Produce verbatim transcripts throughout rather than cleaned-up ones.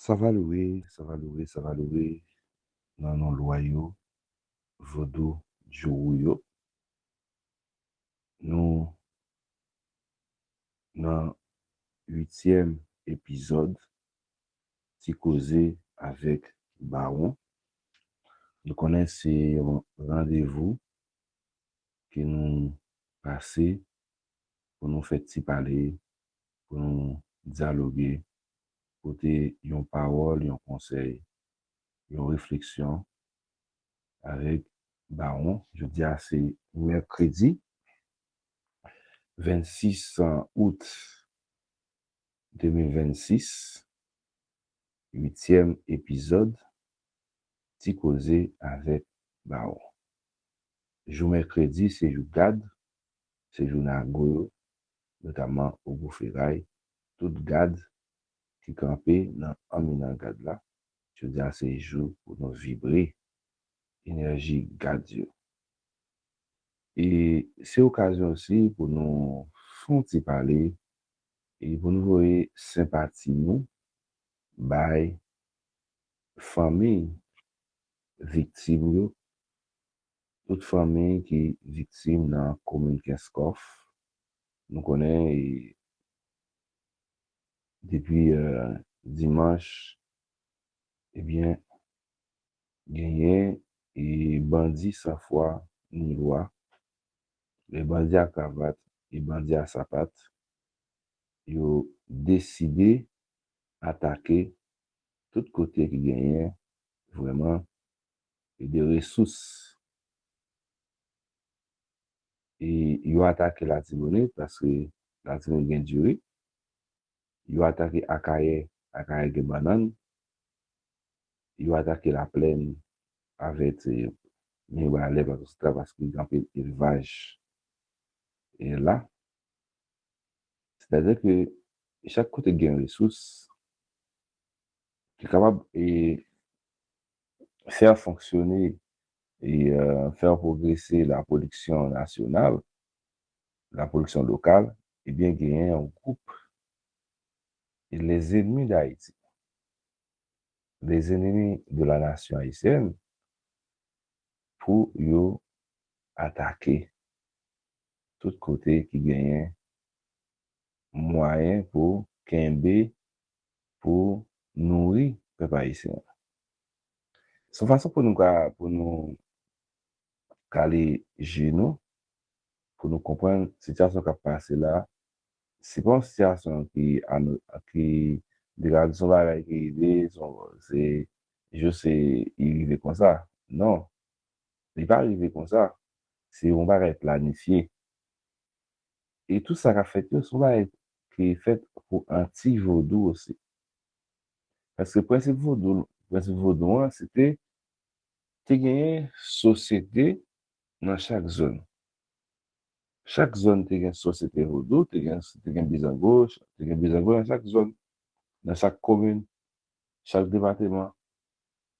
Sa va loure, sa va loure, sa va loure nan non lwa yo, vodou djourou yo. Nou nan uityèm epizòd Ti Koze avèk Bawon. Nou konnen se yon randevou ke nou pase pou nou fè ti pale, pou nou dyaloge, pote yon pawòl, yon konsèy, yon refleksyon avèk Bawon. Jodi a se mèkredi vennsis out de mil vennsis, uityèm epizòd Ti Koze avèk Bawon. Jou mèkredi se jou gad, se jou nago yo, notamman Ogou Feray, tout gad ki kanpe nan anminan gad la. Jodi a se jou pou nou vibre enèji gad yo. E se okazyon osi pou nou fè yon ti pale e pou nou voye senpati nou bay fanmi viktim yo, tout fanmi ki viktim nan komin Kenskòf. Nou konnen e, depi eh, dimanch, ebyen, genyen e bandi san fwa ni lwa, e bandi a kravat, e bandi a sapat, yo deside atake tout kote ki genyen vrèman e de resous. E yo atake Latibonit paske Latibonit gen diri. Yo atake Akayè, Akayè gen bannann. Yo atake Laplèn avèk e, Mibalè, Plato Santral, paske gen anpil elvaj e la. Sètadi ke chak kote gen resous ki kapab e, fè fonksyone e eh, fè pwogrese la pwodiksyon nasyonal, la pwodiksyon lokal, ebyen genyen yon gwoup, les ennemis d'Haïti, les ennemis de la nation haïtienne, pou yo atake tout kote ki genyen mwayen pou kenbe, pou nouri pèp ayisyen an. Se yon fason pou nou ka, pou nou kale je nou, pou nou konprann sitiyasyon k ap pase la. Se pa yon sitiyasyon ki, ano- ki deja di se yon bagay ki rive, se yon- se jis se li rive konsa. Non. Li pa rive konsa. Se yon bagay planifye. E tout sa k ap fèt yo, se yon bagay ki fèt pou anti-vodou osi. Paske prensip vodou, prensip vodou an, se te, te genyen sosyete nan chak zòn. Chak zòn te gen sosyete vodou, te gen, te gen bizango, te gen bizango nan chak zòn, nan chak komin, chak depatman.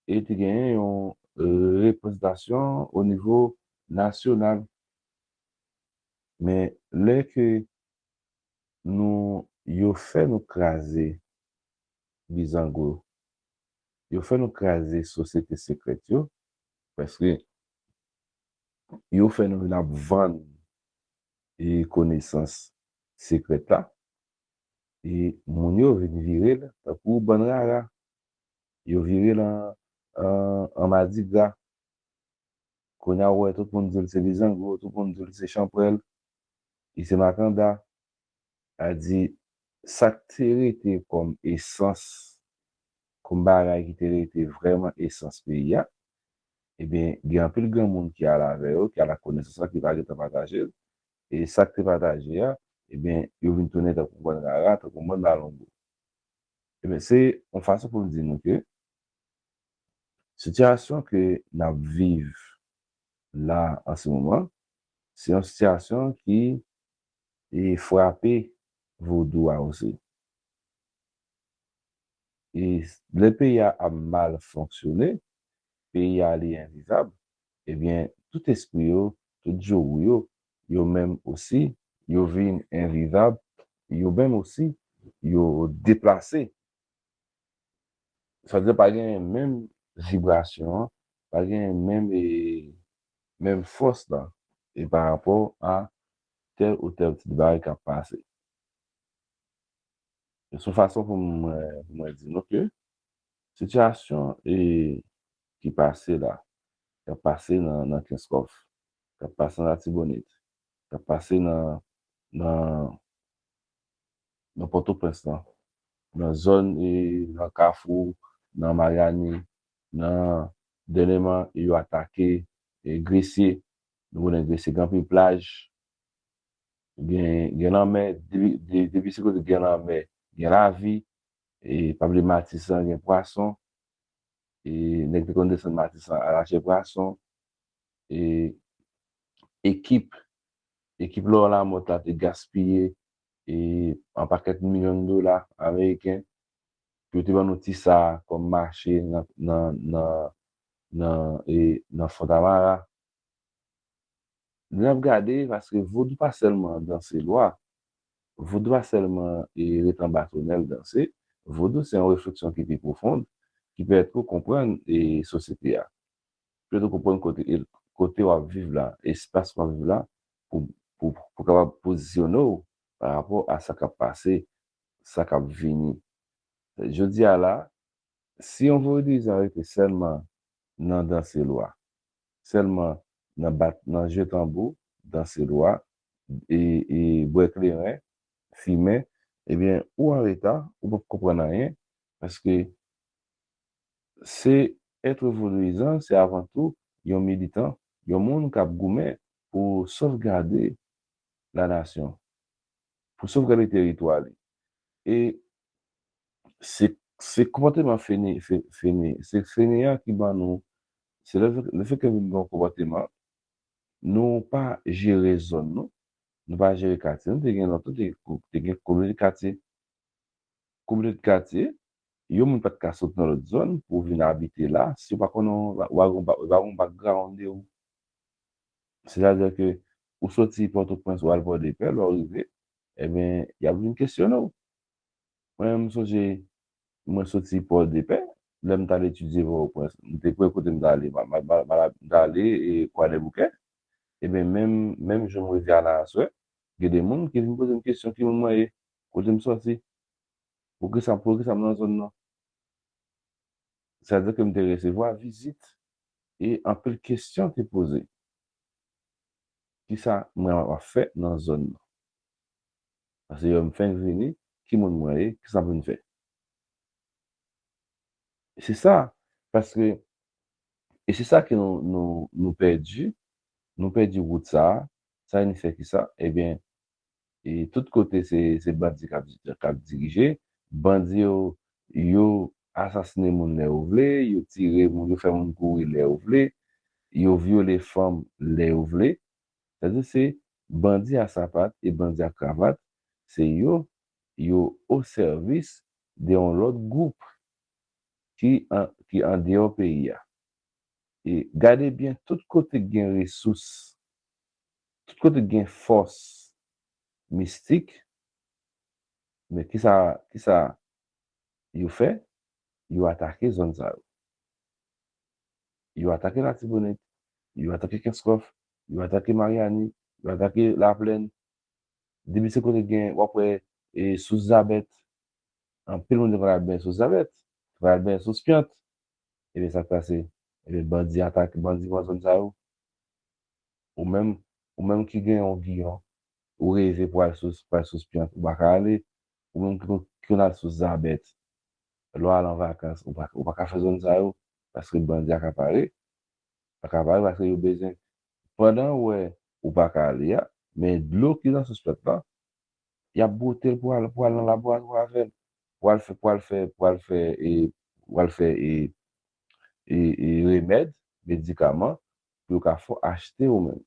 E te genyen yon reprezantasyon o nivo nasyonal. Men lè ke nou, yo fè nou kraze bizango, yo fè nou kraze sosyete sekrèt yo, paske yo fè nou vin ap vann e konesans sekrèt la, e moun yo vin vire l tankou bann rara, yo vire l an, an, an madigra. Kounye a ou wè tout moun di l se bizango, tout moun di l se chanpwèl, li se makanda. Sa di, sa k te rete kòm esans, kòm bagay ki te rete vrèman esans peyi a, ebyen, gen anpil granmoun ki al avè yo, ki al ak konesans lan, ki pa gentan pataje l. E sa k te pataje a, ebyen, yo vin tounen tankou bann rara, tankou bann balongo. Ebyen, se yon fason pou m di nou ke sitiyasyon ke n ap viv la an se moman, se yon sitiyasyon ki e frape vodou a osi. E lè peyi a ap mal fonksyone, peyi a li envivab, ebyen, tout espri yo, tout djourou yo, yo menm osi, yo vin envivab, yo menm osi, yo deplase. sa vle di pa gen menm vibrasyon an, pa gen menm, e, menm fòs la, e pa rapò a tèl ou tèl ti bagay k ap pase. Se yon fason pou mwen, pou mwen di nou ke sitiyasyon, e, ki pase la, k ap pase nan, nan Kenskòf, k ap pase nan Latibonit, k ap pase nan, nan, nan Pòtoprens lan, nan zòn, e, nan Kafou, nan Maryani, nan, dènyèman, yo atake, e, Gresye. Nou konnen Gresye gen anpil plaj, gen, gen lanmè, depi, de-, depi se kote gen lanmè, gen lavi, e pa bliye Matisan gen pwason, e nèg te konn desann Matisan al achte pwason, e ekip, ekip Laurent Lamothe la te gaspiye, e, an pakèt milyon dola ameriken, pou yo te ban nou ti sa kòm mache nan, nan, nan, nan, e, nan Fontamara. Lè n ap gade, paske vodou pa sèlman danse lwa, vodou pa sèlman, e, ret anba tonèl danse, vodou se yon refleksyon ki pi pwofon, ki pèmèt ou konprann, e, sosyete a. Pèmèt ou konprann kote, e, kote w ap viv la, espas w ap viv la, pou, pou, pou kapab pozisyone w pa rapò a sa k ap pase, sa k ap vini. Jodi a la, si yon vodouyizan rete sèlman nan danse lwa, sèlman nan bat, nan jwe tanbou, danse lwa, e, e bwè kleren, fimen, ebyen, ou an reta, ou p ap konprann anyen, paske se èt vodouyizan, se avan tou yon militan, yon moun k ap goumen pou sovgade lanasyon, pou sovgade teritwa li. E se, se konpòteman fene-, fe-, fene-, se feneyan ki ban nou, se le, lefètke vin gen yon konpòteman, nou pa jere zòn nou, nou pa jere katye nou, te gen lontan, te, te gen komite katye, komite katye, yon moun pa t ka sot nan lòt zòn pou vin abite la, si w pa konnen, w pa gen, w pa gen background de ou. Sètadi ke ou soti Pòtoprens, w al Pòdepè, lè w rive, ebyen, y ap vin kesyone w. Mwen, m sonje, mwen soti Pòdepè, lè m t al etidye Pòtoprens, m te premye kote m t ale, m, m, m, m t ale, e, Kwadèboukè. Ebyen, menm, menm jou m rive a la aswè, gen de moun ki vin poze m kesyon, ki moun mwen ye, kote m sòti, poukisa, poukisa m nan zòn nan. Sètadi ke m te resevwa vizit e anpil kesyon te poze. Kisa mwen ap fè nan zòn nan? Paske yo m fenk vini, ki moun mwen ye, kisa m vin fè? Se sa, paske, e se sa ke nou, nou, nou pèdi, nou pèdi wout sa a, sa vin fè kisa? Ebyen, e tout kote se, se bandi k ap, k ap dirije. Bandi yo, yo asasine moun lè yo vle, yo tire moun, yo fè moun kouri lè yo vle, yo vyole fanm lè yo vle. Sètadi se bandi a sapat e bandi a kravat, se yo, yo o sèvis de yon lòt gwoup ki an, ki andeyò peyi a. E gade byen, tout kote k gen resous, tout kote k gen fòs mistik, men kisa, kisa yo fè? Yo atake zòn sa yo. Yo atake Latibonit, yo atake Kenskòf, yo atake Maryani, yo atake Laplèn. Depi se kote gen, w ap wè, e, sous Zabèt. Anpil moun te konn al benyen sous Zabèt, te konn al benyen sous Pyant. Ebyen, sa k pase? Ebyen, bandi atake, bandi pran zòn sa yo. Ou menm, ou menm ki gen yon giyon, ou reve pou al sous, pou al sous Pyant, ou pa ka ale. Ou menm ki, ki konn al sous Zabèt, lè w al an vakans, ou pa, ou pa ka fè zòn sa yo, paske bandi akapare, akapare, paske yo bezwen, pandan w wè ou pa ka ale a, men dlo ki nan sous Pyant lan, y ap bwote l pou al, pou al nan laboratwa avè l, pou al fè, pou al fè, pou al fè, e, pou al fè, e, e, e remèd, medikaman, pou yo ka fè w achte ou menm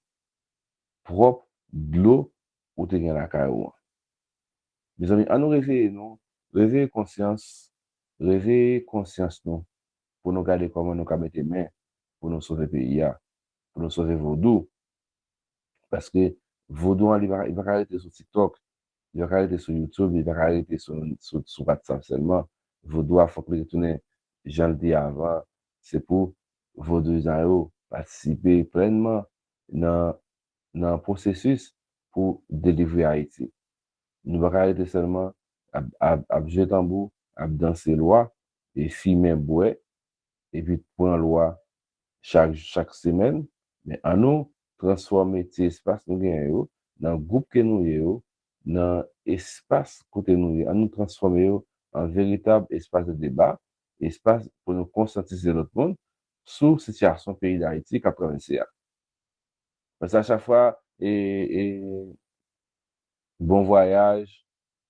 pwòp dlo ou te gen lakay ou an. Mezanmi, ann nou reveye nou, reveye konsyans, reveye konsyans nou, pou nou gade kòman nou ka mete men pou nou sove peyi a, pou nou sove vodou. Paske vodou an, li pa, li pa ka rete sou TikTok, li pa ka rete sou YouTube, li pa ka rete sou, sou, sou WhatsApp sèlman. Vodou a fòk li retounen jan l te ye avan, se pou vodouyizan yo patisipe plènman nan, nan pwosesis pou delivre Ayiti. Nou pa ka rete sèlman ap, ap, ap jwe tanbou, ap danse lwa, e fimen bwè, epi pran lwa chak, chak semèn, men ann nou transfòme ti espas nou genyen yo, nan gwoup ke nou ye yo, nan espas kote nou ye, ann nou transfòme yo an veritab espas de deba, espas pou nou konsyantize lòt moun sou sitiyasyon peyi Dayiti k ap travèse a. Paske a chak fwa, e, e, bon vwayaj,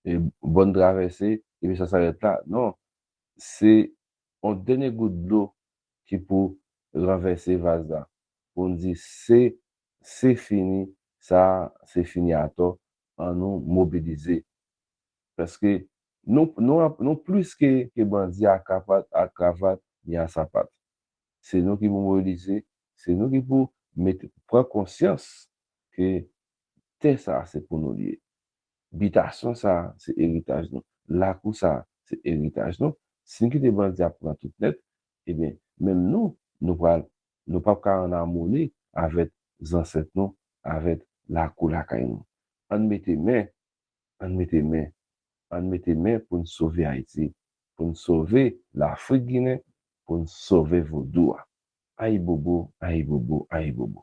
e, bòn travèse, epi sa sa rèt la. Non, se yon dènye gout dlo ki pou ranvèse vaz la. Pou n di se, se fini, sa se fini atò, ann nou mobilize. Paske nou, nou, nou plis ke, ke bandi a kravat, a kravat, ni a sapat. Se nou ki pou mobilize, se nou ki pou mete, pran konsyans ke tè sa a se pou nou li ye. Bitasyon sa a se eritaj nou. Lakou sa a se eritaj nou. Si n kite bandi ap pran tout nèt, ebyen, menm nou, nou pral, nou p ap ka ann amoni avèk zansèt nou, avèk lakou lakay nou. Ann mete men, ann mete men, ann mete men pou n sove Ayiti, pou n sove Lafrik Ginen, pou n sove vodou a. Ayibobo, ayibobo, ayibobo.